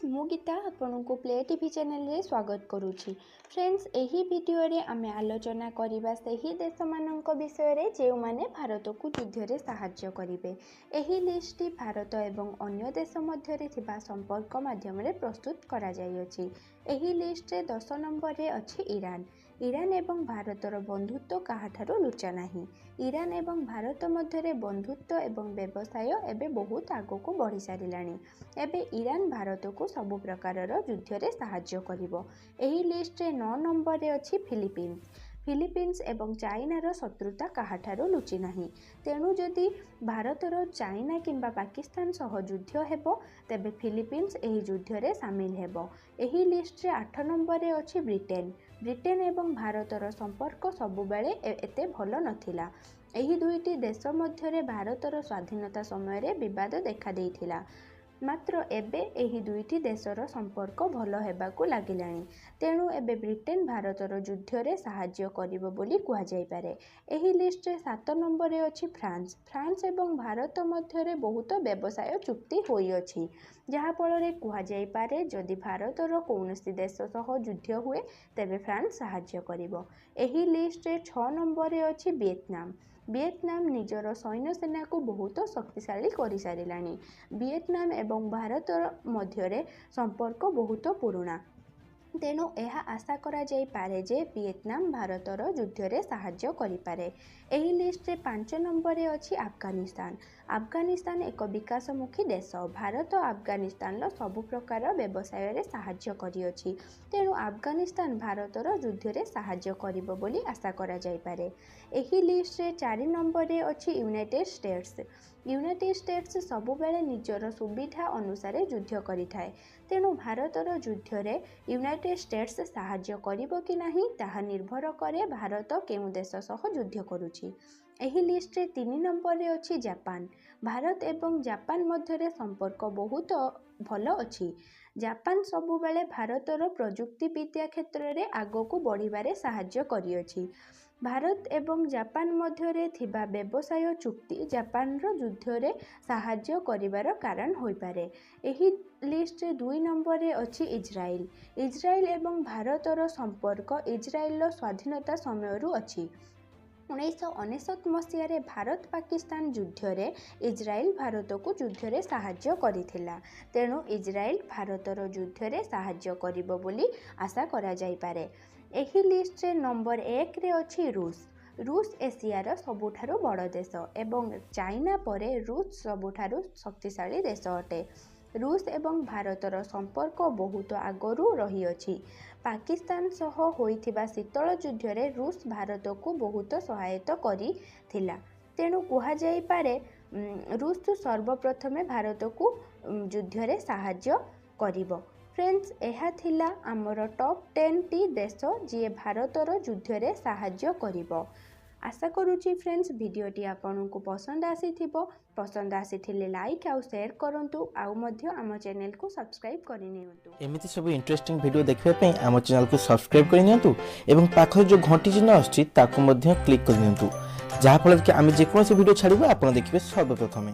ମୁଁ ଗୀତା ଆପଣଙ୍କୁ play TV ଚ୍ୟାନେଲରେ ସ୍ୱାଗତ କରୁଛି। ଫ୍ରେଣ୍ଡସ୍, ଏହି ଭିଡ଼ିଓରେ ଆମେ ଆଲୋଚନା କରିବା ସେହି ଦେଶମାନଙ୍କ ବିଷୟରେ, ଯେଉଁମାନେ ଭାରତକୁ ଯୁଦ୍ଧରେ ସାହାଯ୍ୟ କରିବେ। ଏହି ଲିଷ୍ଟଟି ଭାରତ ଏବଂ ଅନ୍ୟ ଦେଶ ମଧ୍ୟରେ ଥିବା ସମ୍ପର୍କ ମାଧ୍ୟମରେ ପ୍ରସ୍ତୁତ କରାଯାଇଅଛି। ଏହି ଲିଷ୍ଟରେ 10 ନମ୍ବରରେ ଅଛି ଇରାନ। ଇରାନ ଏବଂ ଭାରତର ବନ୍ଧୁତ୍ୱ କାହାଠାରୁ ଲୁଚା ନାହିଁ। ଇରାନ ଏବଂ ଭାରତ ମଧ୍ୟରେ ବନ୍ଧୁତ୍ୱ ଏବଂ ବ୍ୟବସାୟ ଏବେ ବହୁତ ଆଗକୁ ବଢ଼ିସାରିଲାଣି। ଏବେ ଇରାନ ଭାରତକୁ ସବୁ ପ୍ରକାରର ଯୁଦ୍ଧରେ ସାହାଯ୍ୟ କରିବ। ଏହି ଲିଷ୍ଟରେ 9 ନମ୍ବରରେ ଅଛି ଫିଲିପିନ୍ସ। ଫିଲିପିନ୍ସ ଏବଂ ଚାଇନାର ଶତ୍ରୁତା କାହାଠାରୁ ଲୁଚି ନାହିଁ। ତେଣୁ ଯଦି ଭାରତର ଚାଇନା କିମ୍ବା ପାକିସ୍ତାନ ସହ ଯୁଦ୍ଧ ହେବ, ତେବେ ଫିଲିପିନ୍ସ ଏହି ଯୁଦ୍ଧରେ ସାମିଲ ହେବ। ଏହି ଲିଷ୍ଟରେ 8 ନମ୍ବରରେ ଅଛି ବ୍ରିଟେନ। ବ୍ରିଟେନ ଏବଂ ଭାରତର ସମ୍ପର୍କ ସବୁବେଳେ ଏତେ ଭଲ ନଥିଲା। ଏହି ଦୁଇଟି ଦେଶ ମଧ୍ୟରେ ଭାରତର ସ୍ୱାଧୀନତା ସମୟରେ ବିବାଦ ଦେଖାଦେଇଥିଲା। ମାତ୍ର ଏବେ ଏହି ଦୁଇଟି ଦେଶର ସମ୍ପର୍କ ଭଲ ହେବାକୁ ଲାଗିଲାଣି। ତେଣୁ ଏବେ ବ୍ରିଟେନ ଭାରତର ଯୁଦ୍ଧରେ ସାହାଯ୍ୟ କରିବ ବୋଲି କୁହାଯାଇପାରେ। ଏହି ଲିଷ୍ଟରେ 7 ନମ୍ବରରେ ଅଛି ଫ୍ରାନ୍ସ। ଫ୍ରାନ୍ସ ଏବଂ ଭାରତ ମଧ୍ୟରେ ବହୁତ ବ୍ୟବସାୟ ଚୁକ୍ତି ହୋଇଅଛି, ଯାହାଫଳରେ କୁହାଯାଇପାରେ ଯଦି ଭାରତର କୌଣସି ଦେଶ ସହ ଯୁଦ୍ଧ ହୁଏ, ତେବେ ଫ୍ରାନ୍ସ ସାହାଯ୍ୟ କରିବ। ଏହି ଲିଷ୍ଟରେ 6 ନମ୍ବରରେ ଅଛି ଭିଏତନାମ। ଭିଏତନାମ ନିଜର ସୈନ୍ୟ ସେନାକୁ ବହୁତ ଶକ୍ତିଶାଳୀ କରିସାରିଲାଣି। ଭିଏତନାମ ଏବଂ ଭାରତ ମଧ୍ୟରେ ସମ୍ପର୍କ ବହୁତ ପୁରୁଣା। ତେଣୁ ଏହା ଆଶା କରାଯାଇପାରେ ଯେ ଭିଏତନାମ ଭାରତର ଯୁଦ୍ଧରେ ସାହାଯ୍ୟ କରିପାରେ। ଏହି ଲିଷ୍ଟରେ 5 ନମ୍ବରରେ ଅଛି ଆଫଗାନିସ୍ତାନ। ଆଫଗାନିସ୍ତାନ ଏକ ବିକାଶମୁଖୀ ଦେଶ। ଭାରତ ଆଫଗାନିସ୍ତାନର ସବୁ ପ୍ରକାର ବ୍ୟବସାୟରେ ସାହାଯ୍ୟ କରିଅଛି। ତେଣୁ ଆଫଗାନିସ୍ତାନ ଭାରତର ଯୁଦ୍ଧରେ ସାହାଯ୍ୟ କରିବ ବୋଲି ଆଶା କରାଯାଇପାରେ। ଏହି ଲିଷ୍ଟରେ 4 ନମ୍ବରରେ ଅଛି ୟୁନାଇଟେଡ୍ ଷ୍ଟେଟ୍ସ। ୟୁନାଇଟେଡ୍ ଷ୍ଟେଟ୍ସ ସବୁବେଳେ ନିଜର ସୁବିଧା ଅନୁସାରେ ଯୁଦ୍ଧ କରିଥାଏ। ତେଣୁ ଭାରତର ଯୁଦ୍ଧରେ ୟୁନାଇଟେଡ୍ ଷ୍ଟେଟ୍ସ ସାହାଯ୍ୟ କରିବ କି ନାହିଁ, ତାହା ନିର୍ଭର କରେ ଭାରତ କେଉଁ ଦେଶ ସହ ଯୁଦ୍ଧ କରୁଛି। ଏହି ଲିଷ୍ଟରେ 3 ନମ୍ବରରେ ଅଛି ଜାପାନ। ଭାରତ ଏବଂ ଜାପାନ ମଧ୍ୟରେ ସମ୍ପର୍କ ବହୁତ ଭଲ ଅଛି। ଜାପାନ ସବୁବେଳେ ଭାରତର ପ୍ରଯୁକ୍ତିବିଦ୍ୟା କ୍ଷେତ୍ରରେ ଆଗକୁ ବଢ଼ିବାରେ ସାହାଯ୍ୟ କରିଅଛି। ଭାରତ ଏବଂ ଜାପାନ ମଧ୍ୟରେ ଥିବା ବ୍ୟବସାୟ ଚୁକ୍ତି ଜାପାନର ଯୁଦ୍ଧରେ ସାହାଯ୍ୟ କରିବାର କାରଣ ହୋଇପାରେ। ଏହି ଲିଷ୍ଟରେ 2 ନମ୍ବରରେ ଅଛି ଇଜ୍ରାଇଲ। ଇଜ୍ରାଇଲ ଏବଂ ଭାରତର ସମ୍ପର୍କ ଇଜ୍ରାଇଲର ସ୍ୱାଧୀନତା ସମୟରୁ ଅଛି। 1999 ମସିହାରେ ଭାରତ ପାକିସ୍ତାନ ଯୁଦ୍ଧରେ ଇଜ୍ରାଇଲ ଭାରତକୁ ଯୁଦ୍ଧରେ ସାହାଯ୍ୟ କରିଥିଲା। ତେଣୁ ଇଜ୍ରାଇଲ ଭାରତର ଯୁଦ୍ଧରେ ସାହାଯ୍ୟ କରିବ ବୋଲି ଆଶା କରାଯାଇପାରେ। ଏହି ଲିଷ୍ଟରେ ନମ୍ବର 1ରେ ଅଛି ରୁଷ। ରୁଷ ଏସିଆର ସବୁଠାରୁ ବଡ଼ ଦେଶ ଏବଂ ଚାଇନା ପରେ ରୁଷ ସବୁଠାରୁ ଶକ୍ତିଶାଳୀ ଦେଶ ଅଟେ। ରୁଷ ଏବଂ ଭାରତର ସମ୍ପର୍କ ବହୁତ ଆଗରୁ ରହିଅଛି। ପାକିସ୍ତାନ ସହ ହୋଇଥିବା ଶୀତଳ ଯୁଦ୍ଧରେ ରୁଷ ଭାରତକୁ ବହୁତ ସହାୟତା କରିଥିଲା। ତେଣୁ କୁହାଯାଇପାରେ ରୁଷ ସର୍ବପ୍ରଥମେ ଭାରତକୁ ଯୁଦ୍ଧରେ ସାହାଯ୍ୟ କରିବ। ଫ୍ରେଣ୍ଡସ୍, ଏହା ଥିଲା ଆମର ଟପ୍ 10ଟି ଦେଶ ଯିଏ ଭାରତର ଯୁଦ୍ଧରେ ସାହାଯ୍ୟ କରିବ। ଆଶା କରୁଛି ଫ୍ରେଣ୍ଡସ୍, ଭିଡ଼ିଓଟି ଆପଣଙ୍କୁ ପସନ୍ଦ ଆସିଥିବ। ପସନ୍ଦ ଆସିଥିଲେ ଲାଇକ୍ ଆଉ ସେୟାର କରନ୍ତୁ, ଆଉ ମଧ୍ୟ ଆମ ଚ୍ୟାନେଲକୁ ସବସ୍କ୍ରାଇବ୍ କରିନିଅନ୍ତୁ। ଏମିତି ସବୁ ଇଣ୍ଟରେଷ୍ଟିଂ ଭିଡ଼ିଓ ଦେଖିବା ପାଇଁ ଆମ ଚ୍ୟାନେଲକୁ ସବସ୍କ୍ରାଇବ୍ କରିନିଅନ୍ତୁ ଏବଂ ପାଖରେ ଯେଉଁ ଘଣ୍ଟି ଚିହ୍ନ ଆସୁଛି, ତାକୁ ମଧ୍ୟ କ୍ଲିକ୍ କରିନିଅନ୍ତୁ, ଯାହାଫଳରେ କି ଆମେ ଯେକୌଣସି ଭିଡ଼ିଓ ଛାଡ଼ିବୁ, ଆପଣ ଦେଖିବେ ସର୍ବପ୍ରଥମେ।